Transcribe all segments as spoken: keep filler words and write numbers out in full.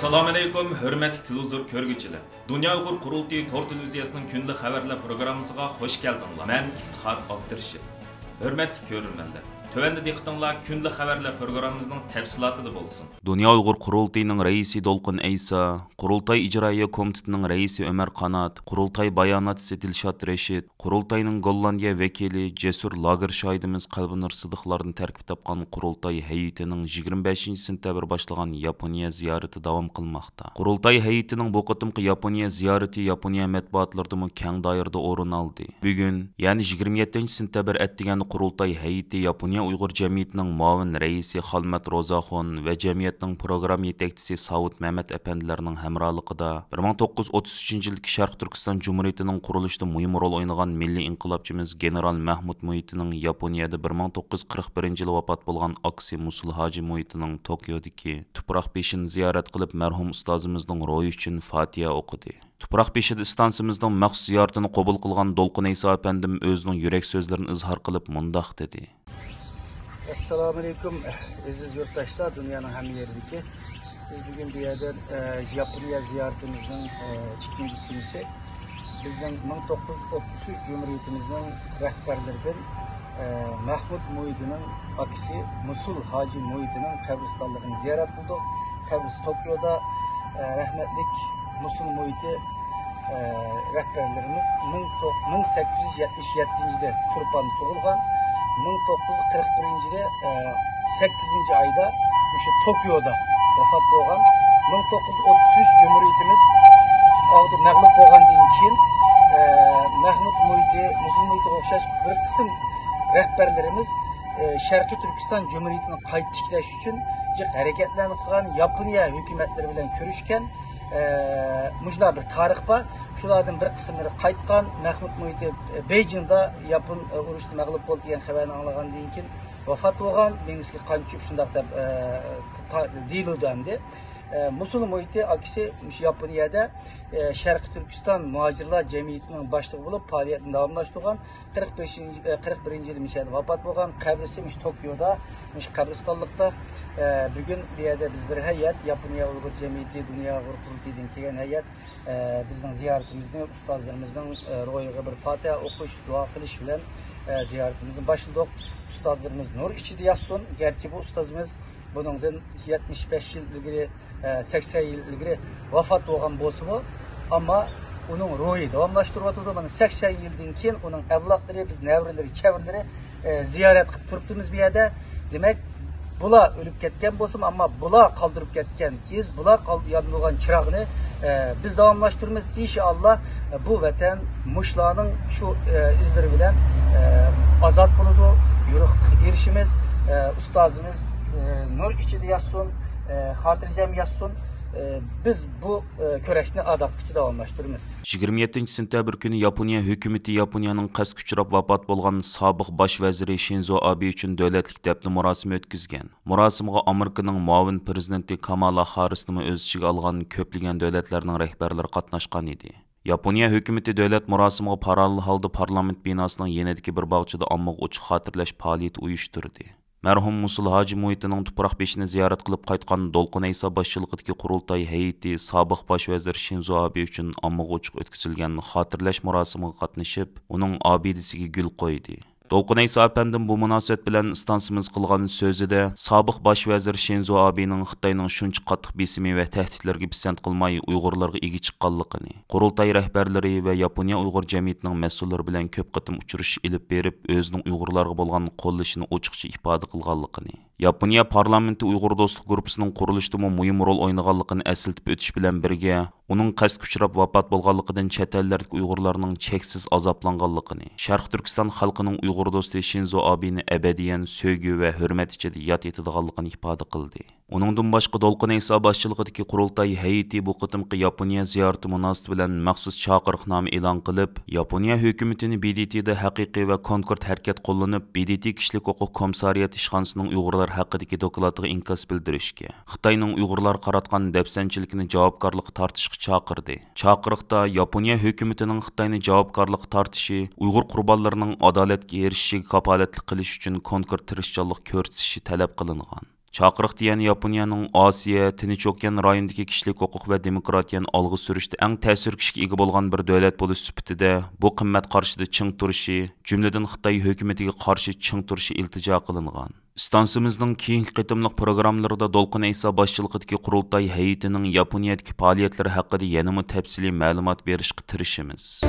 ئەسسالامۇئەلەيكۇم، ھۆرمەتلىك تېلېۋىزور كۆرگۈچىلەر! دۇنيا ئۇيغۇر قۇرۇلتىيى تور تېلېۋىزىيەسىنىڭ كۈندىلىك خەۋەرلەر پروگراممىسىغا خۇش كەلدىڭلار. مەن ئىپتىخار ئابدۇرېشىت. ھۆرمەتلىك كۆرۈرمەنلەر، تۆۋەندە دىققىتىڭلار كۈندىلىك خەۋەرلەر پروگراممىمىزنىڭ تەپسىلاتىدا بولسۇن. دۇنيا ئۇيغۇر قۇرۇلتىيىنىڭ رەئىسى دولقۇن ئەيسا، قۇرۇلتاي ئىجرائىيە كومىتېتىنىڭ رەئىسى ئۆمەر قانات، قۇرۇلتاي باياناتچىسى دىلشات رەشىت، قۇرۇلتاينىڭ گوللاندىيە ۋەكىلى جەسۇر لاگېر شاھىدىمىز قەلبىنۇر سىدىقلاردىن تەركىب تاپقان قۇرۇلتاي ھەيئىتىنىڭ يىگىرمە بەشىنچى سېنتەبىر باشلىغان ياپونىيە زىيارىتى داۋام قىلماقتا. قۇرۇلتاي ھەيئىتىنىڭ بۇ قېتىمقى ياپونىيە زىيارىتى ياپونىيە مەتبۇئاتلىرىدىمۇ كەڭ دائىرىدە ئورۇن ئالدى. بۈگۈن، يەنى يىگىرمە يەتتىنچى سېنتەبىر ئەتىگەندە قۇرۇلتاي ھەيئىتى ياپونىيە ئۇيغۇر جەمئىيىتىنىڭ مۇئاۋىن رەئىسى خالمەت روزاخۇن ۋە جەمئىيەتنىڭ پروگرامما يېتەكچىسى ساۋۇت مەمەت ئەپەندىلەرنىڭ ھەمراھلىقىدا بىر مىڭ توققۇز يۈز ئوتتۇز ئۈچىنچى يىلدىكى شەرقىي تۈركىستان جۇمھۇرىيىتىنىڭ قۇرۇلۇشىدا مۇھىم رول ئوينىغان مىللىي ئىنقىلابچىمىز گېنېرال مەھمۇت مۇھىتىنىڭ ياپونىيەدە بىر مىڭ توققۇز يۈز قىرىق بىرىنچى يىلى ۋاپات بولغان ئاكىسى مۇسۇل ھاجى مۇھىتىنىڭ توكيودىكى تۇپراق بېشىنى زىيارەت قىلىپ، مەرھۇم ئۇستازىمىزنىڭ روھى ئۈچۈن فاتىھە ئوقۇدى. تۇپراق بېشىدا ئىستانسىمىزنىڭ مەخسۇس زىيارىتىنى قوبۇل قىلغان دولقۇن ئەيسا ئەپەندىم ئۆزىنىڭ يۈرەك سۆزلىرىنى ئىزھار قىلىپ مۇنداق دېدى. ئەسسالامۇئەلەيكۇم، ئەزىز يۇرتداشلار، دۇنيانىڭ ھەممە يېرىدىكى. بىز بۈگۈن بۇ يەردە، ئە، ياپونىيە زىيارىتىمىزنىڭ، ئە، ئىككىنچى كۈنىسى. بىزنىڭ مىڭ توققۇز يۈز ئوتتۇز ئۈچ جۇمھۇرىيىتىمىزنىڭ رەھبەرلىرىدىن، ئە، مەھمۇد مۇھىتىنىڭ ئاكىسى مۇسۇل ھاجى مۇھىتىنىڭ قەبرىستانلىقىنى زىيارەت قىلدۇق. قەبرىسى توكيودا، ئە، رەھمەتلىك مۇسۇل مۇھىتى، ئە، رەھبەرلىرىمىز مىڭ توق-، مىڭ سەككىز يۈز يەتمىش يەتتىنچى يىلى تۇرپاندا تۇغۇلغان، مىڭ توققۇز يۈز قىرىق بىرىنچى يىلى، ئە، سەككىزىنچى ئايدا مۇشۇ توكيودا ۋاپات بولغان. مىڭ توققۇز يۈز ئوتتۇز ئۈچ جۇمھۇرىيىتىمىز ئالدى مەغلۇپ بولغاندىن كېيىن، ئە، مەھمۇد مۇھىتى، مۇسۇل مۇھىتىغا ئوخشاش بىر قىسىم رەھبەرلىرىمىز، ئە، شەرقىي تۈركىستان جۇمھۇرىيىتىنى قايتا تىكلەش ئۈچۈن جىق ھەرىكەتلەرنى قىلغان، ياپونىيە ھۆكۈمەتلىرى بىلەن كۆرۈشكەن، ئە، مۇشۇنداق بىر تارىخ بار. شۇلاردىن بىر قىسىملىرى قايتقان، مەھمۇد مۇھىتى، ئە، بېيجىڭدا ياپون، ئە، ئۇرۇشتا مەغلۇپ بولدى دېگەن خەۋەرنى ئاڭلىغاندىن كېيىن ۋاپات بولغان، دېڭىزغا قان چۈشۈپ شۇنداق دەپ، ئە، تا-، دېيىلىدۇ ئەمدى. ئە، مۇسۇل مۇھىتى ئاكىسى مۇشۇ ياپونىيەدە، ئە، شەرقىي تۈركىستان مۇھاجىرلار جەمئىيىتىنىڭ باشلىقى بولۇپ پائالىيەتنى داۋاملاشتۇرغان. قىرىق بەشىنچى، ئە، قىرىق بىرىنچى يىلى مۇشۇ يەردە ۋاپات بولغان. قەبرىسى مۇشۇ توكيودا، مۇشۇ قەبرىستانلىقتا. ئە، بۈگۈن بۇ يەردە بىز بىر ھەيئەت، ياپونىيە ئۇيغۇر جەمئىيىتى، دۇنيا ئۇيغۇر قۇرۇلتىيىدىن كەلگەن ھەيئەت، ئە، بىزنىڭ زىيارىتىمىزنى ئۇستازلىرىمىزنىڭ، ئە، روھىغا بىر فاتىھە ئوقۇش، دۇئا قىلىش بىلەن، ئە، زىيارىتىمىزنى باشلىدۇق. ئۇستازلىرىمىز نۇر ئىچىدە ياتسۇن. گەرچە بۇ ئۇستازىمىز بۇنىڭدىن يەتمىش بەش يىل ئىلگىرى، ئە، سەكسەن يىل ئىلگىرى ۋاپات بولغان بولسىمۇ، ئەمما ئۇنىڭ روھى داۋاملاشتۇرۇۋاتىدۇ. مانا، سەكسەن يىلدىن كېيىن ئۇنىڭ ئەۋلادلىرى، بىز نەۋرىلىرى، چەۋرىلىرى، ئە، زىيارەت قىلىپ تۇرۇپتىمىز بۇ يەردە. دېمەك، بۇلار ئۆلۈپ كەتكەن بولسىمۇ، ئەمما بۇلار قالدۇرۇپ كەتكەن ئىز، بۇلار قال-، ياندۇرغان چىراغنى، ئە، بىز داۋاملاشتۇرىمىز. ئىنشائاللا، ئە، بۇ ۋەتەن مۇشۇلارنىڭ شۇ، ئە، ئىزلىرى بىلەن، ئە، ئازاد بولىدۇ، يورۇقلۇققا ئېرىشىمىز. ئە، ئۇستازىمىز، ئە، نۇر ئىچىدە ياتسۇن، ئە، خاتىرجەم ياتسۇن. ئە، بىز بۇ، ئە، كۈرەشنى ئاداققىچە داۋاملاشتۇرىمىز. يىگىرمە يەتتىنچى سېنتەبىر كۈنى ياپونىيە ھۆكۈمىتى ياپونىيەنىڭ قەستكە ئۇچراپ ۋاپات بولغان سابىق باش ۋەزىرى شىنزو ئابې ئۈچۈن دۆلەتلىك دەپنە مۇراسىمى ئۆتكۈزگەن. مۇراسىمغا ئامېرىكىنىڭ مۇئاۋىن پىرېزىدېنتى كامالا خاررىسنىمۇ ئۆز ئىچىگە ئالغان كۆپلىگەن دۆلەتلەرنىڭ رەھبەرلىرى قاتناشقان ئىدى. ياپونىيە ھۆكۈمىتى دۆلەت مۇراسىمىغا پاراللېل ھالدا پارلامېنت بىناسىنىڭ يېنىدىكى بىر باغچىدا ئاممىغا ئوچۇق خاتىرىلەش پائالىيىتى ئۇيۇشتۇردى. مەرھۇم مۇسۇل ھاجى مۇھىتىنىڭ تۇپراق بېشىنى زىيارەت قىلىپ قايتقان دولقۇن ئەيسا باشچىلىقىدىكى قۇرۇلتاي ھەيئىتى سابىق باش ۋەزىر شىنزو ئابې ئۈچۈن ئاممىغا ئوچۇق ئۆتكۈزۈلگەن خاتىرىلەش مۇراسىمىغا قاتنىشىپ، ئۇنىڭ ئابىدىسىگە گۈل قويدى. دولقۇن ئەيسا ئەپەندىم بۇ مۇناسىۋەت بىلەن ئىستانسىمىز قىلغان سۆزىدە، سابىق باش ۋەزىر شىنزو ئابېنىڭ خىتاينىڭ شۇنچە قاتتىق بېسىمى ۋە تەھدىتلىرىگە پىسەنت قىلماي، ئۇيغۇرلارغا ئىگە چىققانلىقىنى، قۇرۇلتاي رەھبەرلىرى ۋە ياپونىيە ئۇيغۇر جەمئىيىتىنىڭ مەسئۇللىرى بىلەن كۆپ قېتىم ئۇچرىشىش ئېلىپ بېرىپ، ئۆزىنىڭ ئۇيغۇرلارغا بولغان قوللىشىنى ئوچۇقچە ئىپادە قىلغانلىقىنى، ياپونىيە پارلامېنتى ئۇيغۇر دوستلۇق گۇرۇپپىسىنىڭ قۇرۇلۇشىدىمۇ مۇھىم رول ئوينىغانلىقىنى ئەسلىتىپ ئۆتۈش بىلەن بىرگە، ئۇنىڭ قەستكە ئۇچراپ ۋاپات بولغانلىقىدىن چەت ئەللەردىكى ئۇيغۇرلارنىڭ چەكسىز ئازابلانغانلىقىنى، شەرقىي تۈركىستان خەلقىنىڭ ئۇيغۇر دوستى شىنزو ئابېنى ئەبەدىيەن سۆيگۈ ۋە ھۆرمەت ئىچىدە ياد ئېتىدىغانلىقىنى ئىپادە قىلدى. ئۇنىڭدىن باشقا، دولقۇن ئەيسا باشچىلىقىدىكى قۇرۇلتاي ھەيئىتى بۇ قېتىمقى ياپونىيە زىيارىتى مۇناسىۋىتى بىلەن مەخسۇس چاقىرىقنامە ئېلان قىلىپ، ياپونىيە ھۆكۈمىتىنى ب د ت دا ھەقىقىي ۋە كونكرېت ھەرىكەت قوللىنىپ، ب د ت كىشىلىك ھوقۇق كومىسسارىيەت ئىشخانىسىنىڭ ئۇيغۇرلار ھەققىدىكى دوكلاتىغا ئىنكاس بىلدۈرۈشكە، خىتاينىڭ ئۇيغۇرلارغا قاراتقان دەپسەندىچىلىكىنى جاۋابكارلىققا تارتىشقا چاقىردى. چاقىرىقتا ياپونىيە ھۆكۈمىتىنىڭ خىتاينى جاۋابكارلىققا تارتىشى، ئۇيغۇر قۇربانلىرىنىڭ ئادالەتكە ئېرىشىشىگە كاپالەتلىك قىلىش ئۈچۈن كونكرېت تىرىشچانلىق كۆرسىتىشى تەلەپ قىلىنغان. چاقىرىقتا يەنە ياپونىيەنىڭ ئاسىيا، تىنچ ئوكيان رايونىدىكى كىشىلىك ھوقۇق ۋە دېموكراتىيەنى ئالغا سۈرۈشتە ئەڭ تەسىر كۈچكە ئىگە بولغان بىر دۆلەت بولۇش سۈپىتىدە، بۇ قىممەت قارشىدا چىڭ تۇرۇشى، جۈملىدىن خىتاي ھۆكۈمىتىگە قارشى چىڭ تۇرۇشى ئىلتىجا قىلىنغان. ئىستانسىمىزنىڭ كېيىنكى قېتىملىق پروگراممىلىرىدا دولقۇن ئەيسا باشچىلىقىدىكى قۇرۇلتاي ھەيئىتىنىڭ ياپونىيەدىكى پائالىيەتلىرى ھەققىدە يەنىمۇ تەپسىلىي مەلۇمات بېرىشقا تىرىشىمىز.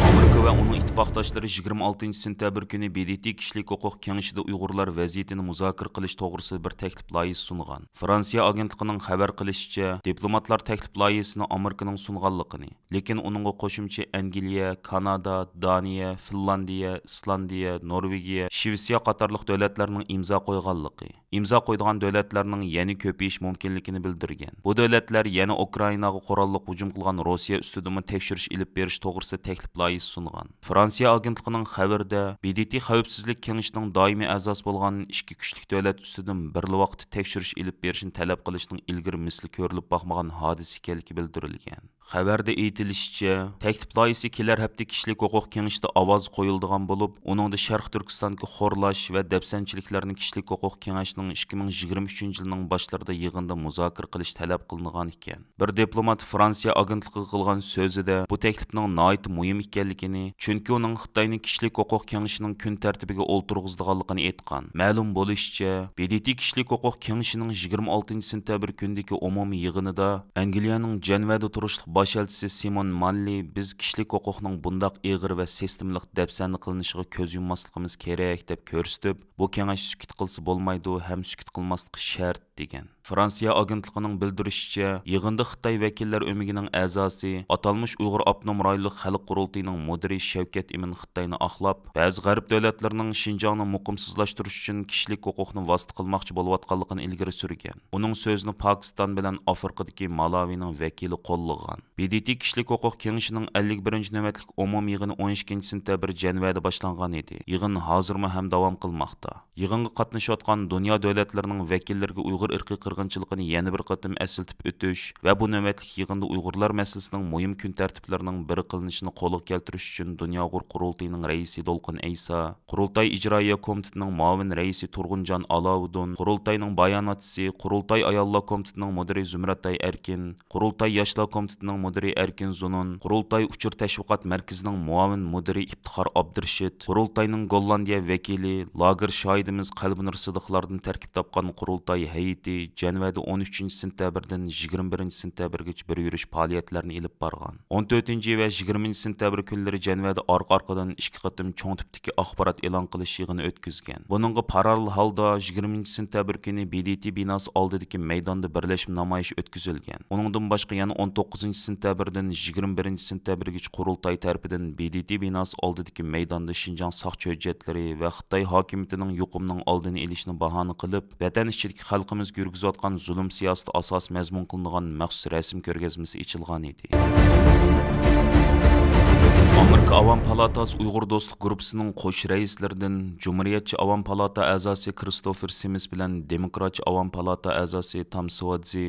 ئامېرىكا ۋە ئۇنىڭ ئىتتىپاقداشلىرى يىگىرمە ئالتىنچى سېنتەبىر كۈنى ب د ت كىشىلىك ھوقۇق كېڭىشىدە ئۇيغۇرلار ۋەزىيىتىنى مۇزاكىرە قىلىش توغرىسىدا بىر تەكلىپ لايىھىسى سۇنغان. فرانسىيە ئاگېنتلىقىنىڭ خەۋەر قىلىشىچە، دىپلوماتلار تەكلىپ لايىھىسىنى ئامېرىكىنىڭ سۇنغانلىقىنى، لېكىن ئۇنىڭغا قوشۇمچە ئەنگلىيە، كانادا، دانىيە، فىنلاندىيە، ئىسلاندىيە، نورۋېگىيە، شىۋېتسىيە قاتارلىق دۆلەتلەرنىڭ ئىمزا قويغانلىقى، ئىمزا قويىدىغان دۆلەتلەرنىڭ يەنە كۆپىيىش مۇمكىنلىكىنى بىلدۈرگەن. بۇ دۆلەتلەر يەنە ئۇكرائىناغا قوراللىق ھۇجۇم قىلغان روسىيە ئۈستىدىمۇ تەكشۈرۈش ئېلىپ بېرىش توغرىسىدا تەكلىپ لايىھىسى سۇنغان. فرانسىيە ئاگېنتلىقىنىڭ خەۋىرىدە، ب د ت خەۋپسىزلىك كېڭىشىنىڭ دائىمىي ئەزاسى بولغان ئىككى كۈچلۈك دۆلەت ئۈستىدىن بىرلا ۋاقىتتا تەكشۈرۈش ئېلىپ بېرىشنى تەلەپ قىلىشنىڭ ئىلگىرى مىسلى كۆرۈلۈپ باقمىغان ھادىسە ئىكەنلىكى بىلدۈرۈلگەن. خەۋەردە ئېيتىلىشىچە، تەكلىپ لايىھىسى كېلەر ھەپتە كىشىلىك ھوقۇق كېڭىشىدە ئاۋاز قويۇلىدىغان بولۇپ، ئۇنىڭدا شەرقىي تۈركىستاندىكى خورلاش ۋە دەپسەندىچىلىكلەرنى كىشىلىك ھوقۇق كېڭەشنىڭ ئىككى مىڭ يىگىرمە ئۈچىنچى يىلىنىڭ باشلىرىدا يىغىندا مۇزاكىرە قىلىش تەلەپ قىلىنغان ئىكەن. بىر دىپلومات فرانسىيە ئاگېنتلىقىغا قىلغان سۆزىدە بۇ تەكلىپنىڭ ناھايىتى مۇھىم ئىكەنلىكىنى، چۈنكى ئۇنىڭ خىتاينى كىشىلىك ھوقۇق كېڭىشىنىڭ كۈن تەرتىپىگە ئولتۇرغۇزىدىغانلىقىنى ئېيتقان. مەلۇم بولۇشىچە، ب د ت كىشىلىك ھوقۇق كېڭىشىنىڭ يىگىرمە ئالتىنچى سېنتەبىر كۈنىدىكى ئومۇمىي يىغىنىدا ئەنگلىيەنىڭ جەنۋەدە تۇرۇشلۇق باش ئەلچىسى سىمون مانلى، بىز كىشىلىك ھوقۇقنىڭ بۇنداق ئېغىر ۋە سىستېمىلىق دەپسەندە قىلىنىشىغا كۆز يۇمماسلىقىمىز كېرەك، دەپ كۆرسىتىپ، بۇ كېڭەش سۈكۈت قىلسا بولمايدۇ ھەم سۈكۈت قىلماسلىقى شەرت، دېگەن. فرانسىيە ئاگېنتلىقىنىڭ بىلدۈرۈشىچە، يىغىندا خىتاي ۋەكىللەر ئۆمىكىنىڭ ئەزاسى، ئاتالمىش ئۇيغۇر ئاپتونوم رايونلۇق خەلق قۇرۇلتىيىنىڭ مۇدىرى شەۋكەت ئىمىن خىتاينى ئاقلاپ، بەزى غەرب دۆلەتلىرىنىڭ شىنجاڭنى مۇقىمسىزلاشتۇرۇش ئۈچۈن كىشىلىك ھوقۇقنى ۋاسىتە قىلماقچى بولۇۋاتقانلىقىنى ئىلگىرى سۈرگەن. ئۇنىڭ سۆزىنى پاكىستان بىلەن ئافرىقىدىكى مالاۋىنىڭ ۋەكىلى قوللىغان. ب د ت كىشىلىك ھوقۇق كېڭىشىنىڭ ئەللىك بىرىنچى نۆۋەتلىك ئومۇمىي يىغىنى ئون ئىككىنچى سېنتەبىر جەنۋەدە باشلانغان ئىدى. يىغىن ھازىرمۇ ھەم داۋام قىلماقتا. يىغىنغا قاتنىشىۋاتقان دۇنيا دۆلەتلىرىنىڭ ۋەكىللىرىگە ئۇيغۇر ئىرقىي قىرغىنچىلىقىنى يەنە بىر قېتىم ئەسلىتىپ ئۆتۈش ۋە بۇ نۆۋەتلىك يىغىندا ئۇيغۇرلار مەسىلىسىنىڭ مۇھىم كۈن تەرتىپلىرىنىڭ بىرى قىلىنىشىنى قولغا كەلتۈرۈش ئۈچۈن دۇنيا ئۇيغۇر قۇرۇلتىيىنىڭ رەئىسى دولقۇن ئەيسا، قۇرۇلتاي ئىجرائىيە كومىتېتىنىڭ مۇئاۋىن رەئىسى تۇرغۇنجان ئالاۋۇدۇن، قۇرۇلتاينىڭ باياناتچىسى، قۇرۇلتاي ئاياللار كومىتېتىنىڭ مۇدىرى زۇمرەتئاي ئەركىن، قۇرۇلتاي ياشلار كومىتېتىنىڭ مۇدىرى ئەركىن زۇنۇن، قۇرۇلتاي ئۇچۇر تەشۋىقات مەركىزىنىڭ مۇئاۋىن مۇدىرى ئىپتىخار ئابدۇرېشىت، قۇرۇلتاينىڭ گوللاندىيە ۋەكىلى، لاگېر شاھىدىمىز قەلبىنۇر سىدىقلاردىن تەركىب تاپقان قۇرۇلتاي ھەيئىتى جەنۋەدە ئون ئۈچىنچى سېنتەبىردىن يىگىرمە بىرىنچى سېنتەبىرگىچە بىر يۈرۈش پائالىيەتلەرنى ئېلىپ بارغان. ئون تۆتىنچى ۋە يىگىرمىنچى سېنتەبىر كۈنلىرى جەنۋەدە ئارقا-ئارقىدىن ئىككى قېتىم چوڭ تىپتىكى ئاخبارات ئېلان قىلىش يىغىنى ئۆتكۈزگەن. بۇنىڭغا پاراللېل ھالدا يىگىرمىنچى سېنتەبىر كۈنى ب د ت بىناسى ئالدىدىكى مەيداندا بىرلەشمە نامايىشى ئۆتكۈزۈلگەن. ئۇنىڭدىن باشقا يەنە ئون توققۇزىنچى سېنتەبىردىن يىگىرمە بىرىنچى سېنتەبىرگىچە قۇرۇلتاي تەرىپىدىن ب د ت بىناسى ئالدىدىكى مەيداندا شىنجاڭ ساقچى ھۆججەتلىرى ۋە خىتاي ھاكىمىيىتىنىڭ يۇقۇمىنىڭ ئالدىنى ئېلىشنى باھانە قىلىپ، ۋەتەن ئىچىدىكى خەلقىمىز يۈرگۈزۈۋاتقان زۇلۇم سىياسىتى ئاساسىي مەزمۇن قىلىنغان مەخسۇس رەسىم كۆرگەزمىسى ئېچىلغان ئىدى. ئامېرىكا ئاۋام پالاتاسى ئۇيغۇر دوستلۇق گۇرۇپپىسىنىڭ قوش رەئىسلىرىدىن جۇمھۇرىيەتچى ئاۋام پالاتا ئەزاسى كىرىستوفېر سىمىس بىلەن دېموكراتچى ئاۋام پالاتا ئەزاسى تام سۋادزى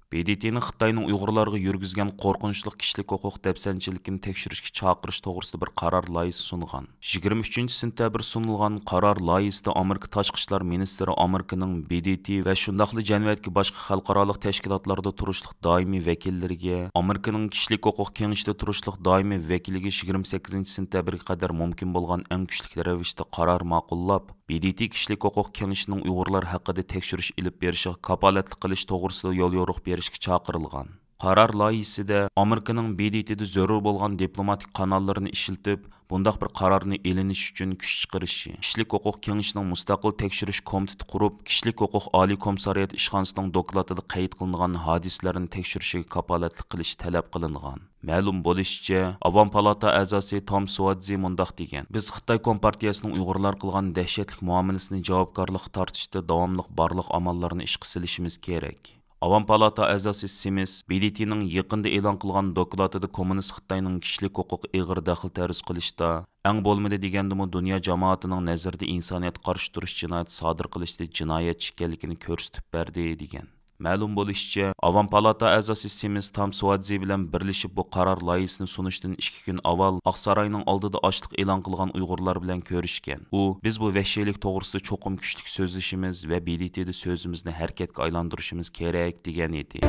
ب د ت نى خىتاينىڭ ئۇيغۇرلارغا يۈرگۈزگەن قورقۇنچلۇق كىشىلىك ھوقۇق دەپسەندىچىلىكىنى تەكشۈرۈشكە چاقىرىش توغرىسىدا بىر قارار لايىھىسى سۇنغان. يىگىرمە ئۈچىنچى سېنتەبىر سۇنۇلغان قارار لايىھىسىدە ئامېرىكا تاشقى ئىشلار مىنىستىرى ئامېرىكىنىڭ ب د ت ۋە شۇنداقلا جەمئىيەتتىكى باشقا خەلقئارالىق تەشكىلاتلاردا تۇرۇشلۇق دائىمىي ۋەكىللىرىگە، ئامېرىكىنىڭ كىشىلىك ھوقۇق كېڭىشىدە تۇرۇشلۇق دائىمىي ۋەكىلىگە يىگىرمە سەككىزىنچى سېنتەبىرگە قەدەر مۇمكىن بولغان ئەڭ كۈچلۈك رەۋىشتە قارار ماقۇللاپ، ب د ت كىشىلىك ھوقۇق كېڭىشىنىڭ ئۇيغۇرلار ھەققىدە تەكشۈرۈش ئېلىپ بېرىشىغا كاپالەتلىك قىلىش توغرىسىدا يوليورۇق بېرىشكە چاقىرىلغان. قارار لايىھىسىدە ئامېرىكىنىڭ ب د ت دا زۆرۈر بولغان دىپلوماتىك قاناللىرىنى ئىشلىتىپ، بۇنداق بىر قارارنى ئېلىنىش ئۈچۈن كۈچ چىقىرىشى، كىشىلىك ھوقۇق كېڭىشىنىڭ مۇستەقىل تەكشۈرۈش كومىتېتى قۇرۇپ، كىشىلىك ھوقۇق ئالىي كومىسسارىياتى ئىشخانىسىنىڭ دوكلاتىدا قەيت قىلىنغان ھادىسىلەرنى تەكشۈرۈشىگە كاپالەتلىك قىلىش تەلەپ قىلىنغان. مەلۇم بولۇشىچە، ئاۋام پالاتا ئەزاسى تام سۇۋادزى مۇنداق دېگەن: بىز خىتاي كومپارتىيەسىنىڭ ئۇيغۇرلارغا قىلغان دەھشەتلىك مۇئامىلىسىنى جاۋابكارلىققا تارتىشتا داۋاملىق بارلىق ئاماللارنى ئىشقا سېلىشىمىز كېرەك. ئاۋام پالاتا ئەزاسى سىمىس ب د ت نىڭ يېقىندا ئېلان قىلغان دوكلاتىدا كوممۇنىست خىتاينىڭ كىشىلىك ھوقۇق ئېغىر دەخلى تەرۇز قىلىشتا، ئەڭ بولمىدى دېگەندىمۇ دۇنيا جامائىتىنىڭ نەزىرىدە ئىنسانىيەتكە قارشى تۇرۇش جىنايىتى سادىر قىلىشتا جىنايەتچى ئىكەنلىكىنى كۆرسىتىپ بەردى، دېگەن. مەلۇم بولۇشىچە، ئاۋام پالاتا ئەزاسى سېمىز تام سۇۋادزې بىلەن بىرلىشىپ بۇ قارار لايىھىسىنى سۇنۇشتىن ئىككى كۈن ئاۋۋال ئاقساراينىڭ ئالدىدا ئاچلىق ئېلان قىلغان ئۇيغۇرلار بىلەن كۆرۈشكەن. ئۇ، بىز بۇ ۋەھشىيلىك توغرىسىدا چوقۇم كۈچلۈك سۆزلىشىمىز ۋە ب د ت دا سۆزىمىزنى ھەرىكەتكە ئايلاندۇرۇشىمىز كېرەك، دېگەن ئىدى.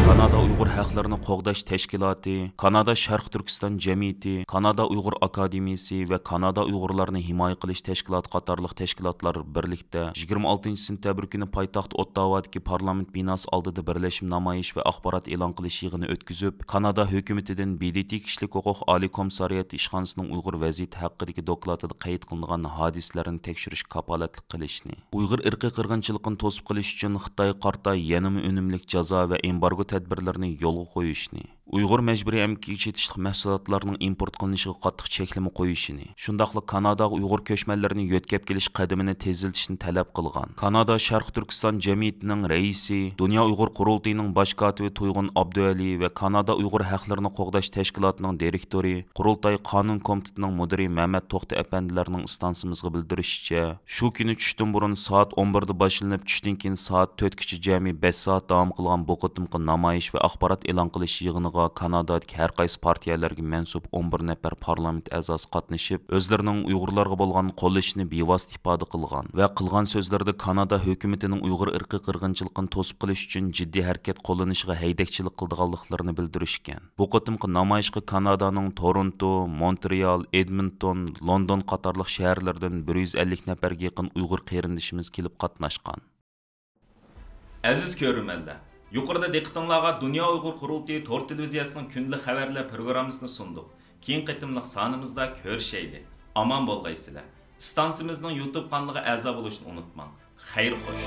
كانادا ئۇيغۇر ھەقلىرىنى قوغداش تەشكىلاتى، كانادا شەرقىي تۈركىستان جەمئىيىتى، كانادا ئۇيغۇر ئاكادېمىيىسى ۋە كانادا ئۇيغۇرلارنى ھىمايە قىلىش تەشكىلاتى قاتارلىق تەشكىلاتلار بىرلىكتە يىگىرمە ئالتىنچى سېنتەبىر كۈنى پايتەخت ئوتتاۋادىكى پارلامېنت بىناسى ئالدىدا بىرلەشمە نامايىش ۋە ئاخبارات ئېلان قىلىش يىغىنى ئۆتكۈزۈپ، كانادا ھۆكۈمىتىدىن ب د ت كىشىلىك ھوقۇق ئالىي كومىسسارىياتى ئىشخانىسىنىڭ ئۇيغۇر ۋەزىيىتى ھەققىدىكى دوكلاتىدا قەيت قىلىنغان ھادىسىلەرنى تەكشۈرۈشكە كاپالەتلىك قىلىشنى، ئۇيغۇر ئىرقىي قىرغىنچىلىقىنى توسۇپ قېلىش ئۈچۈن خىتايغا قارىتا يەنىمۇ ئۈنۈملۈك جازا ۋە ئېمبارگو تەدبىرلىرىنى يولغا قويۇشنى، ئۇيغۇر مەجبۇرىي ئەمگىكىگە چېتىشلىق مەھسۇلاتلارنىڭ ئىمپورت قىلىنىشىغا قاتتىق چەكلىمە قويۇشنى، شۇنداقلا كاناداغا ئۇيغۇر كۆچمەنلىرىنى يۆتكەپ كېلىش قەدىمىنى تېزلىتىشنى تەلەپ قىلغان. كانادا شەرقىي تۈركىستان جەمئىيىتىنىڭ رەئىسى، دۇنيا ئۇيغۇر قۇرۇلتىيىنىڭ باش كاتىپى تۇيغۇن ئابدۇئەلى ۋە كانادا ئۇيغۇر ھەقلىرىنى قوغداش تەشكىلاتىنىڭ دىرېكتورى، قۇرۇلتاي قانۇن كومىتېتىنىڭ مۇدىرى مەمەت توختى ئەپەندىلەرنىڭ ئىستانسىمىزغا بىلدۈرۈشىچە، شۇ كۈنى چۈشتىن بۇرۇن سائەت ئون بىردە باشلىنىپ، چۈشتىن كېيىن سائەت تۆتكىچە جەمئىي بەش سائەت داۋام قىلغان بۇ قېتىمقى نامايىش ۋە ئاخبارات ئېلان قىلىش يىغىنىغا كانادادىكى ھەر قايسى پارتىيەلەرگە مەنسۇپ ئون بىر نەپەر پارلامېنت ئەزاسى قاتنىشىپ، ئۆزلىرىنىڭ ئۇيغۇرلارغا بولغان قوللىشىنى بىۋاسىتە ئىپادە قىلغان ۋە قىلغان سۆزلىرىدە كانادا ھۆكۈمىتىنىڭ ئۇيغۇر ئىرقىي قىرغىنچىلىقىنى توسۇپ قېلىش ئۈچۈن جىددىي ھەرىكەت قوللىنىشىغا ھەيدەكچىلىك قىلىدىغانلىقلىرىنى بىلدۈرۈشكەن. بۇ قېتىمقى نامايىشقا كانادانىڭ تورونتو، مونترېئال، ئېدمونتون، لوندون قاتارلىق شەھەرلەردىن بىر يۈز ئەللىك نەپەرگە يېقىن ئۇيغۇر قېرىندىشىمىز كېلىپ قاتناشقان. ئەزىز كۆرۈرمەنلەر، يۇقىرىدا دىققىتىڭلارغا دۇنيا ئۇيغۇر قۇرۇلتىيى تور تېلېۋىزىيەسىنىڭ كۈندىلىك خەۋەرلەر پروگراممىسىنى سۇندۇق. كېيىنكى قېتىملىق سانىمىزدا كۆرۈشەيلى. ئامان بولغايسىلەر. ئىستانسىمىزنىڭ يۇتۇب قانىلىغا ئەزا بولۇشنى ئۇنتۇماڭ. خەير خوش.